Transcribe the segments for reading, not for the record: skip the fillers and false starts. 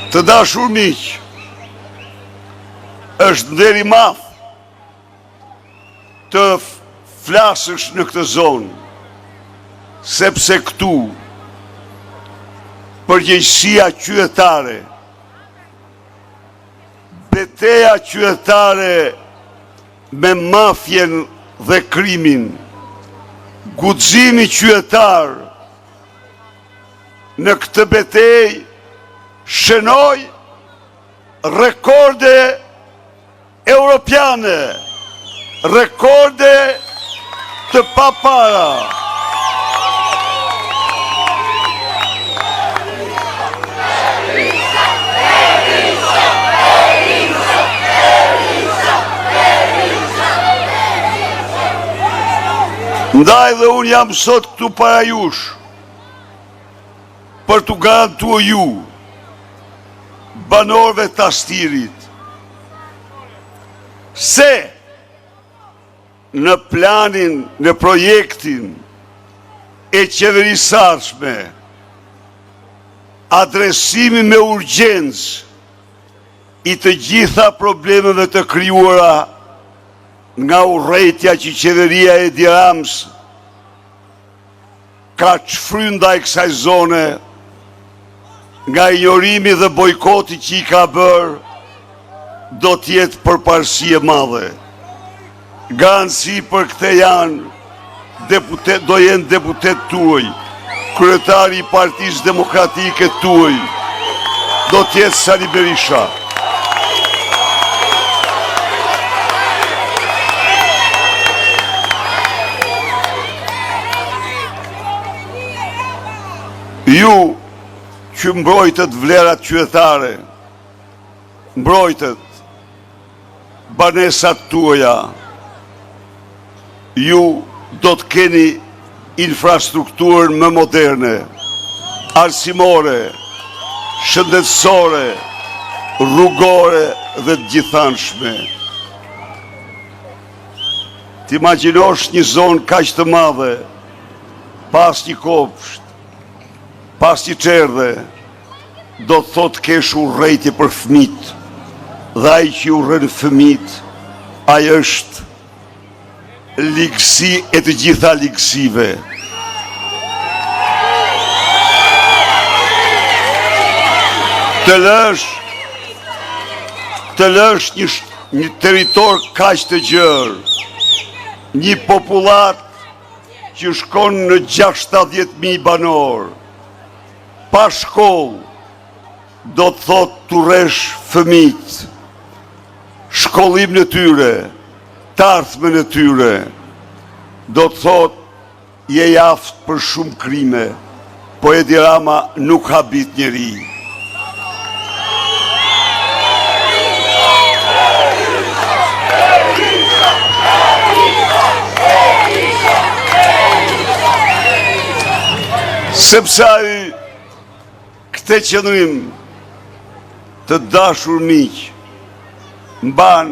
Të dashur miq, është nder i madh të flasësh në këtë zonë, sepse këtu përgjegjësia qytetare, beteja qytetare me mafien dhe krimin, guximi qytetar në këtë betejë shënoi rekorde europiane, rekorde të papara. Ndaj dhe unë jam sot këtu para jush për t'u garantuar ju, banorëve të Astirit, se në planin, në projektin e qeverisë së ardhshme, adresimi me urgjencë i të gjitha problemeve të krijuara nga urrejtja që qeveria e Edi Ramës ka shfry ndaj kësaj zone nga injorimi dhe bojkoti që i ka bërë, do të jetë përparësi e madhe. Garanci për këtë janë deputet, do jenë deputetët tuaj, kryetari i Partisë Demokratike tuaj, do të jetë Sali Berisha. Ju që mbrojtët vlerat qytetare, mbrojtët banesat tuaja, ju do të keni infrastrukturën më moderne, arsimore, shëndetësore, rrugore dhe të gjithanshme. Të imagjinosh një zonë kaq të madhe, pa asnjë kopsht, pa asnjë çerdhe, do të thotë të kesh urrejtje për fëmijët. Dhe ai që i urren fëmijët, ai është ligësi e të gjitha ligësive. Të lësh të lësh një një territor kaq të gjerë, një popullatë që shkon në 60.000 banorë, pa shkollë, do të thotë të urresh fëmijët, shkollimin e tyre, të ardhmen e tyre, do të thotë je i aftë për shumë krime, po Edi Rama nuk habit njeri. Sepse ai këtë qëndrim të dashur miq mban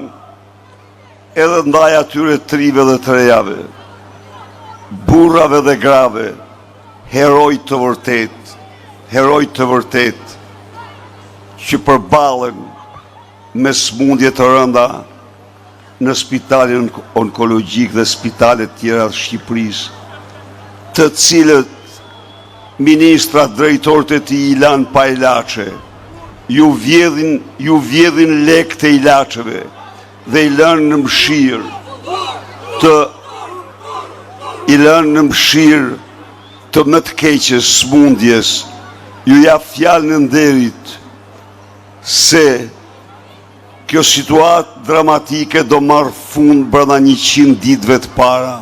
edhe ndaj atyre të rinjve dhe të rejave, burrave dhe grave, heroj të vërtetë, heroj të vërtetë, që përballen me sëmundje të rënda në spitalin onkologjik dhe spitalet tjera të Shqipërisë, të cilët ministrat drejtorët e tij i lanë pa ilaçe, ju vjedhin, ju vjedhin lekët e ilaçeve dhe i lënë në mëshirë të i lënë në mëshirë të më të keqes sëmundjes, ju jap fjalën e nderit se Kjo situatë dramatike do marrë fund brenda 100 ditëve të para.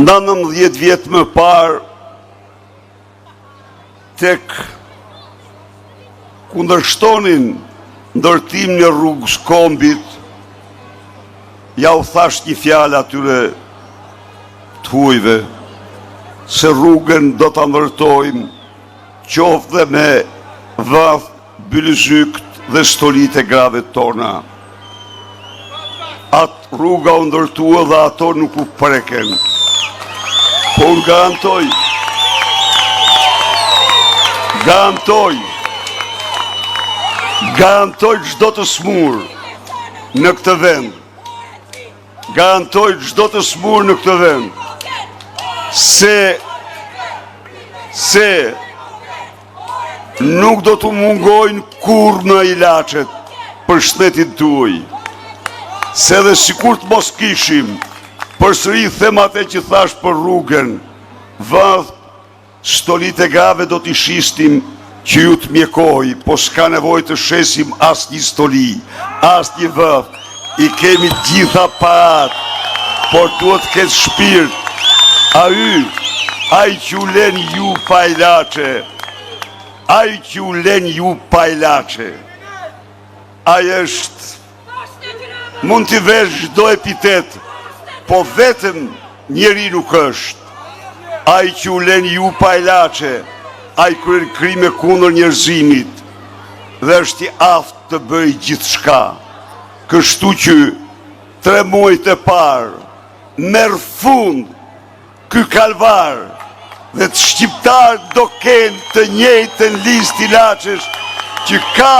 19 vjet më parë Tek kundërshtonin ndërtimin e rrugës së kombit, jau thashë një fjalë atyre të huajve. se rrugën do ta ndërtojmë qoftë dhe me vathët, bylyzykët dhe stolitë e grave tona. Atë rruga u ndërtua dhe ato nuk u preken. Po unë garantoj, garantoj, garantoj çdo të smurë në këtë vend, garantoj çdo të smurë në këtë vend, se, se, Nuk do t'u mungojnë kurrë më ilaçet për shëndetin tuaj. Se edhe sikur të mos kishim, përsëri them atë që thashë për rrugën, vathët, stolitë e grave do t'i shisnim që ju të mjekoheni, po s'ka nevojë të shesim asnjë stoli, asnjë vath, i kemi të gjitha paratë, por duhet të ketë shpirt. Ai, ai që ju len ju pa ilaçe, ai që ju len ju pa ilaçe, ai është, mund t'i vesh çdo epitet, po vetëm njeri nuk është. Ai që ju len ju pa ilaçe, ai kryen krime kundër njerëzimit dhe është i aftë të bëjë gjithçka. Kështu që tre muajt e parë merr fund ky kalvar dhe të shqiptarët do kenë të njëjtën listë ilaçesh që ka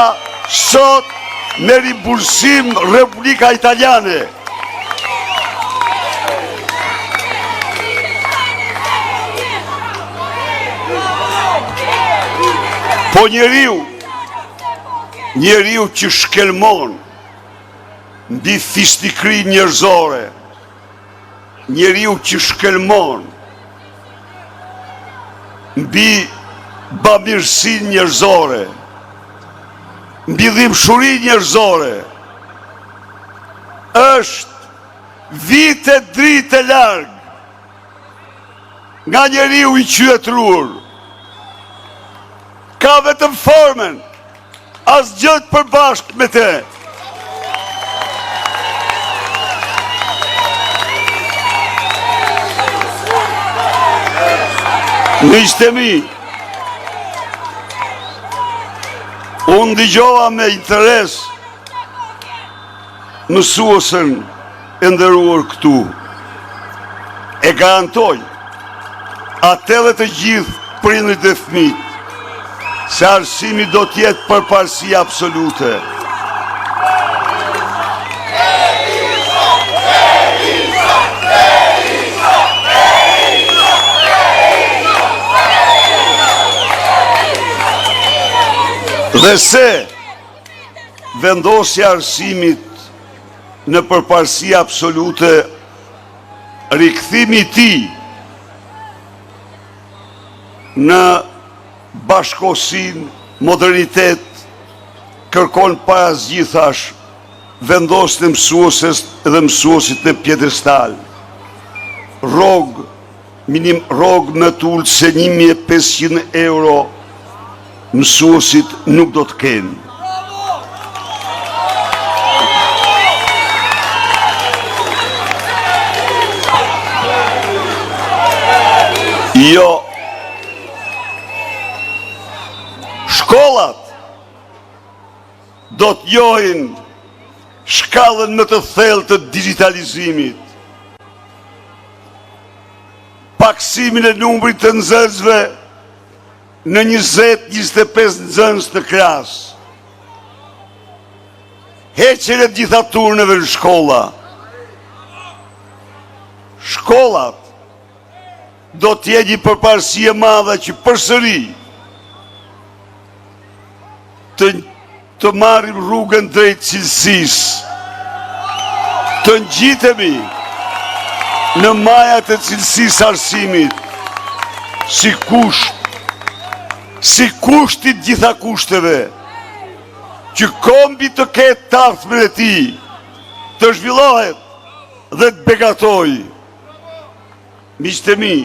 sot me rimbursim Republika Italiane. Po njeriu Njeriu që shkelmon mbi fisnikërinë njerëzore, njeriu që shkelmon mbi bamirësinë njerëzore, mbi dhimbshurinë njerëzore, është vite dritë larg nga njeriu i qytetëruar. Ka vetëm formën, asgjë të përbashkët me te. Miqtë e mi, unë dëgjova me interes mësuesen e nderuar këtu. E garantoj atë dhe të gjithë prindërit dhe fëmijët se arsimi do të jetë përparësi absolute. Dhe se vendosja e arsimit në përparësi absolute rikthimi i tij në bashkëkohësinë, modernitet, kërkon para së gjithash vendosjen e mësueses dhe mësuesit në piedestal. Rrogë, minim, rrogë më të ulët se 1500 euro mësuesit nuk do të kenë. Jo. Shkollat do të njohin shkallën më të thellë të digjitalizimit. Pakësimin e numrit të nxënësve në 20-25 nxënës në klasë. Heqjen e të gjitha turneve në shkolla. Shkollat do të jenë një përparësi e madhe që përsëri të të marrim rrugën drejt cilësisë, të ngjitemi në majat e cilësisë së arsimit, si kusht, si kusht i të gjitha kushteve, që kombi të ketë të ardhmen e tij, të zhvillohet dhe të begatojë. Miqtë e mi,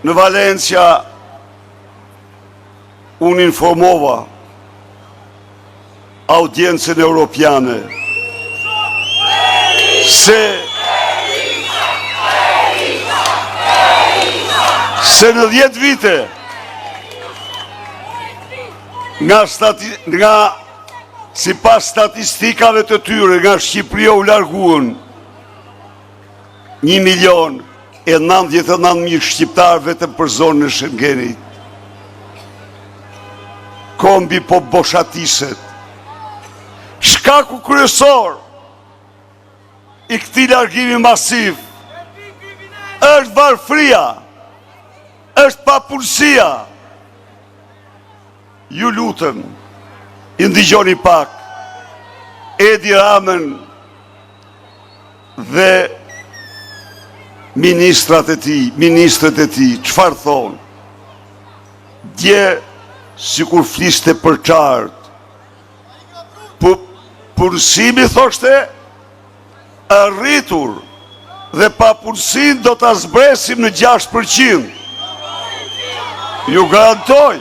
në Valencia unë informova audiencën europiane se. Se në 10 vite nga stati, nga sipas statistikave të tyre nga Shqipëria u larguan 1 milion e 99 mijë shqiptarë vetëm për zonën e Schengenit. Kombi po boshatiset. Shkaku kryesor i këtij largimi masiv është varfëria, është papunësia. Ju lutem, i ndigjoni pak Edi Ramën dhe ministrat e tij, ministret e tij, çfarë thonë? Dje, sikur fliste përçart, punësimi thoshte është rritur dhe papunësinë do ta zbresim në 6%. Ju garantoj.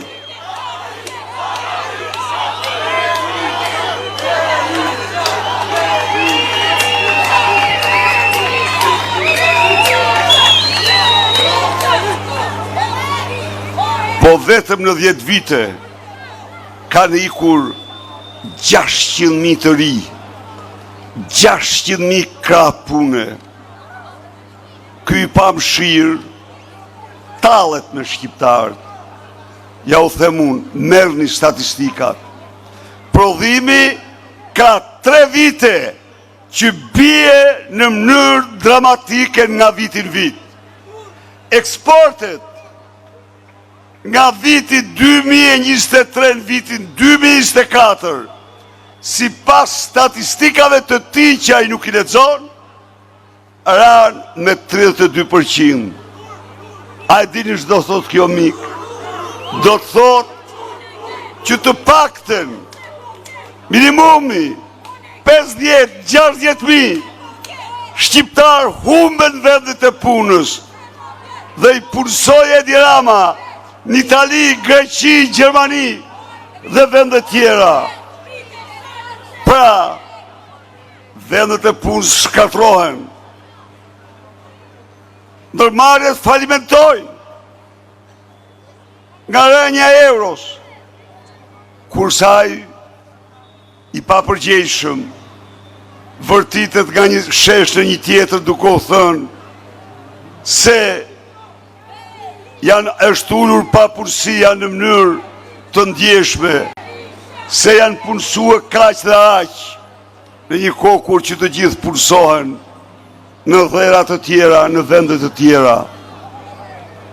Po vetëm në 10 vite Kanë ikur 600.000 të ri, 600.000 krahë pune. Ky i pamëshirë tallet me shqiptarët. Ja u them unë, merrni statistikat. Prodhimi ka tre vite që bie në mënyrë dramatike nga viti në vit. Eksportet Nga viti 2023 në vitin 2024, sipas statistikave të tij që ai nuk i lexon, ranë me 32%. A e dini ç'do thotë kjo mik? Do të thotë që të paktën minimumi 50-60 mijë shqiptarë humbën vendet e punës dhe i punësoi Edi Rama në Itali, Greqi, Gjermani dhe vende tjera. Pra, vendet e punës shkatërrohen. Ndërmarrjet falimentojnë nga rënia e euros, kurse ai i papërgjegjshëm vërtitet nga një shesh në një tjetër duke u thënë se janë është ulur papunësia në mënyrë të ndjeshme, se janë punësue kaq dhe aq në një kohë kur që të gjithë punësohen në dhera të tjera, në vende të tjera.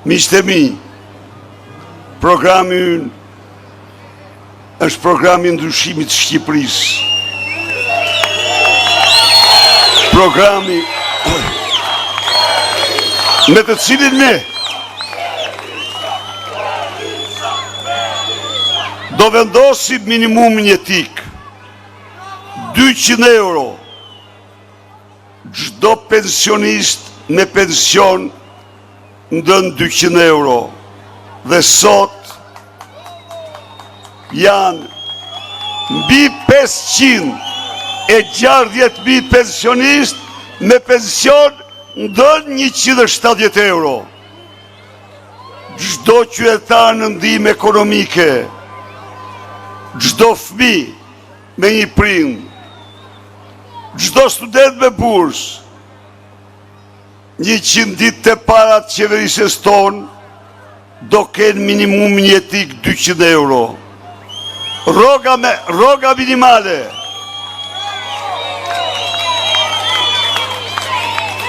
Miqtë e mi, programi ynë është programi i ndryshimit të Shqipërisë. Programi me të cilin ne do vendosim minimumin jetik 200 euro Çdo pensionist me pension nën 200 euro dhe sot janë mbi 560.000 pensionistë me pension nën 170 euro. Çdo qytetar në ndihmë ekonomike, çdo fëmijë me një prind, çdo student me bursë, 100 ditët e para të qeverisjes tonë, do kenë minimumin jetik 200 euro. Rroga, me, rroga minimale.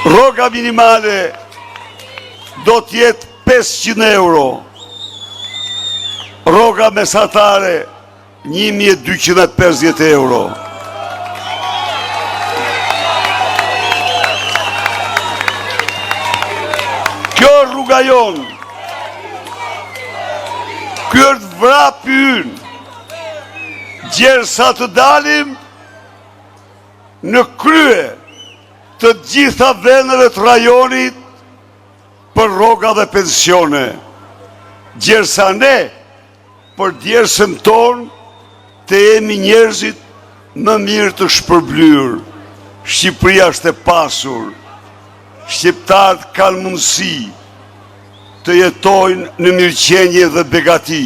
Rroga minimale do të jetë 500 euro. Rroga mesatare 1250 euro. Kjo është rruga jonë. Ky është vrapi ynë. Gjersa të dalim në krye të gjitha vendeve të rajonit për rroga dhe pensione. Gjersa ne Për djersën tonë të jemi njerëzit më mirë të shpërblyer. Shqipëria është e pasur. Shqiptarët kanë mundësi të jetojnë në mirëqenie dhe begati.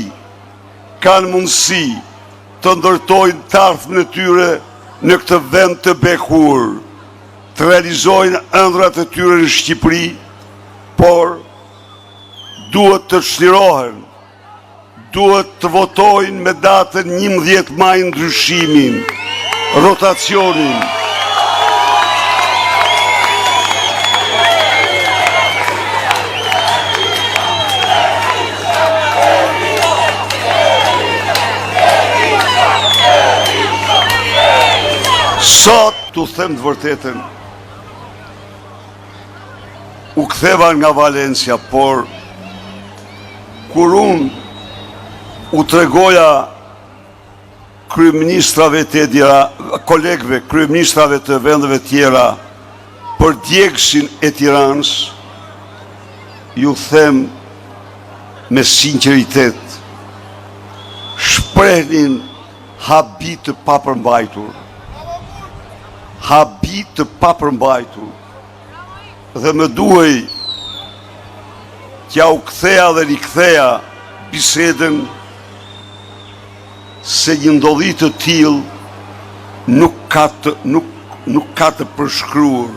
Kanë mundësi të ndërtojnë të ardhmen e tyre në këtë vend të bekuar, të realizojnë ëndrrat e tyre në Shqipëri, por duhet të çlirohen, duhet të votojnë me datën 11 maj ndryshimin, rotacionin. Sot, t'u them të vërtetën, u ktheva nga Valencia, por kur unë u tregoja kryeministrave të tjera, kolegëve, kryeministrave të vendeve tjera për djegësin e Tiranës, ju them me sinqeritet, shprehnin habi të papërmbajtur. Habi të papërmbajtur. Dhe më duhej t'jua ktheja dhe riktheja bisedën se një ndodhi të tillë nuk ka të, nuk, nuk ka të përshkruar.